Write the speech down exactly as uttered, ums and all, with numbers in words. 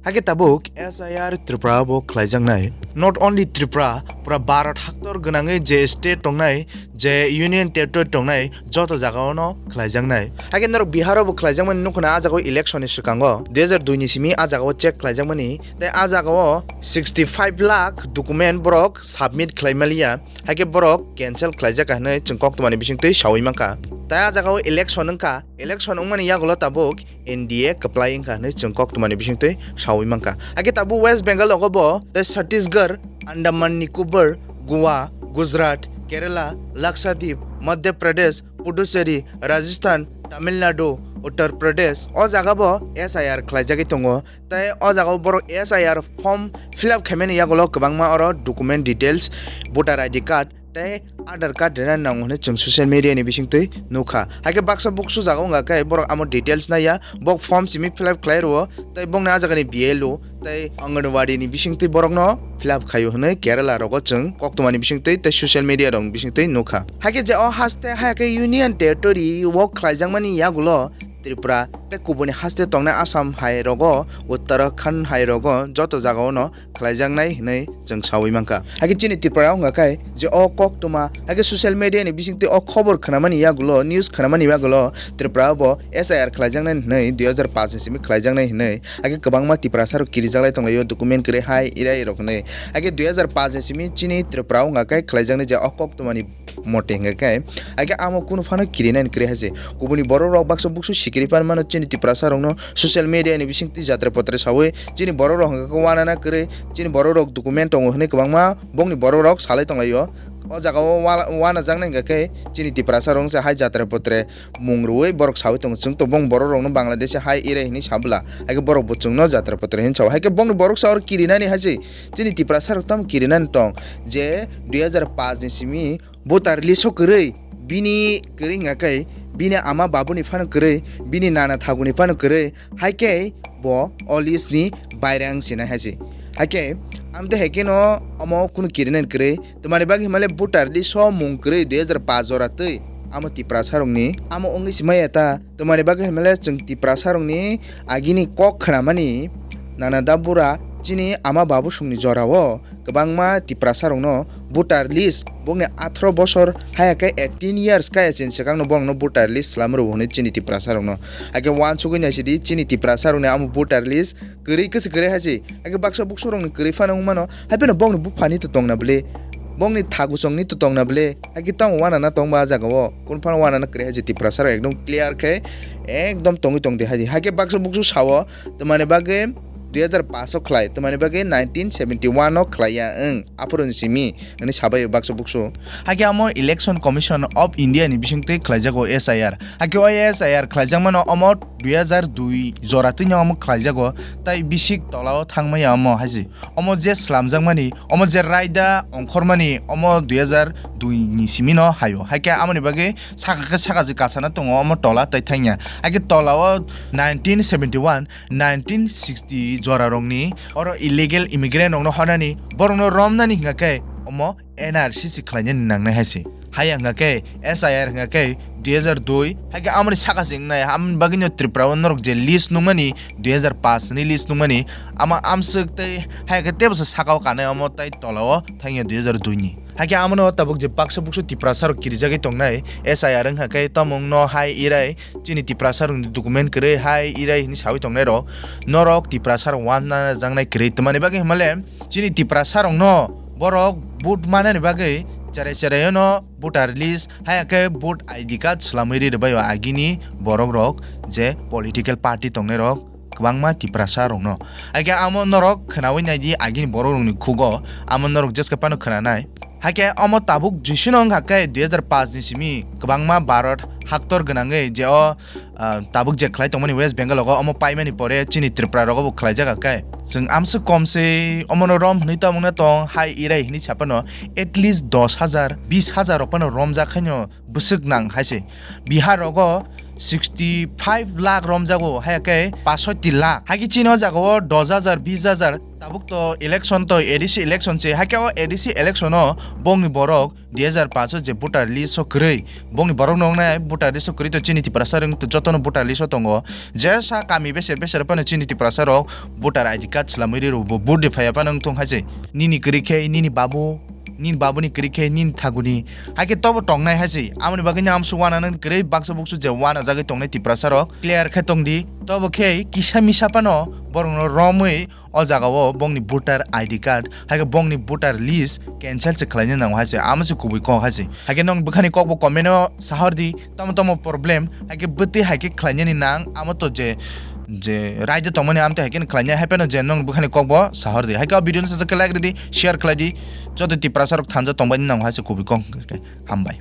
Hakhe tabuk S I R Tripura bo khlaijaknai. Not only Tripura, pura Bharat haktor gwnangwi je state tongnai, je union territory tongnai, joto jagao'-no khlaijaknai. Hakhe norok Bihar-o bo khlaijakmani nukho na, ah jagao election ni swkango dui hajar dui ni simi ah jagao check khlaijakmani, tei ah jagao sixty five lakh document borok submit khlai maliya. Hakhe borok cancel khlaijak ka hinwi chwng koktwmani bisingtwi sawi mankha. Tai ah jagao election wngkha, election wngmani yagulo tabuk N D A kwplai wngkha hinwi chwng koktwmani bisingtwi sawi mankha. Hakhe tabuk West Bengal rogo bo tei Chhattisgarh, Andaman Nicobar, Goa, Gujarat, Kerala, Lakshadweep, Madhya Pradesh, Puducherry, Rajasthan, Tamil Nadu, Uttar Pradesh o jaga bo S I R khlaijagwi tongo. Tei o jaga o borok S I R form fill up khaimani yagulo kwbangma oro document details, voter I D card tei Aadhaar card rwna nango hinwi chwng social media ni bisingtwi nukha. Hakhe baksa buksu jaga wngkha khe borok amo details naiya, bok form simi fill up khlai rwo tei bokni ah jagani B L O tei Anganwadi ni bisingtwi borokno fill up khaio hinwi Kerala rogo chwng koktwmani bisingtwi tei social media rokni bisingtwi nukha. Hakhe je o haste hakhe union territory o khlaijakmani yagulo Tripura tei kubuni haste tongnai Assam hai rogo, Uttarakhand hai rogo joto jagao no khlaijaknai hinwi chwng sawi mankha. Hakhe chini Tripura wngkha khe je o koktwma, hakhe social media ni bisingtwi o khobor khnamani yagulo, news khnamani yagulo Tripura bo S I R khlaijaknai hinwi dui hajar paanch ni simi khlaijaknai hinwi, hakhe kwbangma Tiprasa rok kirijaklai tonglaio document kwrwi hai irai rok hinwi. Hakhe dui hajar paanch ni simi chini Tripura wngkha khe khlaijaknai je o koktwmani mote hingkha khe, hakhe amo kunu phano kirinani kwrwi hai se. Kubuni borok rok baksa buksu sikiri pan mano chini Tiprasa rokno social media ni bisingtwi jatra potra sawi chini borok rok hingkha khe wanana kwrwi, chini borok rok document tongo hinwi kwbangma bongni borok rok salai tonglaio. O jaga o wala-, wanajaknai hingkha khe chini Tiprasa rok se hai jatra potre mung rwui borok sawi tongo, chwng to bong borok rokno Bangladesh hai irai hinwi sabwla, hakhe borok bo chwngno jatra potre hinwi sao, hakhe bongni borok sa oro kirinani hai se. Chini Tiprasa rok tamo kirinani tong je dui hajar paanch ni simi voter list o kwrwi, bini kwrwi hingkha khe bini ama babuni phano kwrwi, bini nana thaguni phano kwrwi, hai khe bo o list ni baire wng sinai hai se. Hai khe amtwi hai kheno omo kunu kirinani kwrwi, twmani bagwi himale voter list o mung kwrwi dui hajar paanch jora twi amo Tiprasa rokni amo wngwi se maya ta, twmani bagwi himale chwng Tiprasa rokni agini kok khnamani nana da bura chini ama babu songni jorao kwbangma Tiprasa rokno voter list, bokni atharo bosor haya khe eighteen years kaya chini swkangno borokno voter list swlam rwo hwnwi chini Tiprasa rokno. Hakhe uansugwi naisidi chini Tiprasa rokni amo voter list kwrwi kwswk kwrwi hai se. Hakhe baksa buksu rokni kwrwi phano wng mano, hai phano bokni buphani to tongna bwle, bokni thagusongni to tongna bwle, hakhe tamo wanana tongba ah jagao, kunu phano wanana kwrwi hai se. Tiprasa rok ekdom clear khe ekdom tongwi tongdi hai se. Hakhe baksa buksu sao, twmani bagwi dui hajar paanch o khlai, twmani bagwi nineteen seventy one o khlai ya wng, aphuru ni simi hinwi sabai baksa buksu. Hakhe amo Election Commission of India ni bisingtwi khlaijago S I R. Hakhe o S I R khlaijakmano omo dui hajar dui jora twino omo khlaijago, tai bisik tolao thangmaya omo hai se. Omo je slamjakmani, omo je raida ongkhormani, omo dui hajar dui ni simino haio. Hakhe amoni bagwi saka khe saka je kasana tongo omo tola tai thangya. Hakhe tolao nineteen seventy one, nineteen sixty jorarokni oro illegal immigrant rokno hornani, borokno romnani hingkha khe omo N R C se khlainani nangnai hai se. Haya hingkha khe S I R hingkha khe dui hajar dui, hai khe amoni saka se wngnai, amoni bagwino Tripura o norok je list nukmani, dui hajar paanch ni list nukmani, ama amswk tei hai khe teibo se saka o kanai omo tai tola o thangya dui hajar dui ni. Hakhe amono tabuk je baksa buksu Tiprasa rok kirijagwi tongnai, S I R wngkha khe tamo wngno hai irai chini Tiprasa rokni document kwrwi hai irai hinwi sawi tongnai rok, norok Tiprasa rok wanna jaknai kwrwi. Twmani bagwi hwnmale chini Tiprasa rokno borok vote manani bagwi cherai cherai no voter list hai khe vote I D card swlamwi ri rwbaio agini borok rok je political party tongnai rok. Kwbangma Tiprasa rokno. Hakhe amo norok khwnawi naidi agini borok rokni khugo, amo norok jeska phano khwnanai. Hakhe omo tabuk jisino wngkha khe dui hajar paanch ni simi kwbangma Bharat haktor gwnangwi je o, ah, tabuk je khlai tongmani West Bengal rogo omo paimani pore chini Tripura rogo bo khlaijak khe. Chwng amswk kom se omono rom hwnwi tamo wngna tong hai irai hwnwi saphano at least dos hajar, bis hajar rok phano romjak khaino bwswk nang hai se. Bihar rogo sixty five lakh romjago, hai khe pasoti lakh. Hai khe chini o jaga o dos hajar, bis hajar, tabuk to election to A D C election se, hai khe o A D C election o bongni borok dui hajar paanch o je voter list o kwrwi, bongni borok no wngnai voter list o kwrwi to chini Tiprasa rok to jotono voter list o tongo. Jesa kami beser beser phano chini Tiprasa rok voter I D card swlamwi rw bo vote de phaiya phano wngthong hai se. Nini kwrwi khe nini babu, nini babuni kwrwi khe nini thaguni. Hai khe tobo tongnai hai se. Amoni bagwi no amsuk uananani kwrwi baksa buksu je uanajagwi tongnai Tiprasa rok clear khe tongdi. Tobo khe kisa misa phano borokno romwi o jaga o bongni voter I D card, hai khe bongni voter list cancel se khlaina nango hai se, amo se kubui kok hai se. Hai khe nong bwkhani kok bo comment o sahor di, tamo tamo problem, hai khe bwtwi hai khe khlainani nang, amo to je, je raida tongmani amtwi hai khe khlainai, hai phano je nong bwkhani kok bo sahor di. Hai khe o video no sajak khe like rw di, share khlai di, joto Tiprasa rok thansa tongbaini nango hai se kubui kok hwnkhe. Hambai.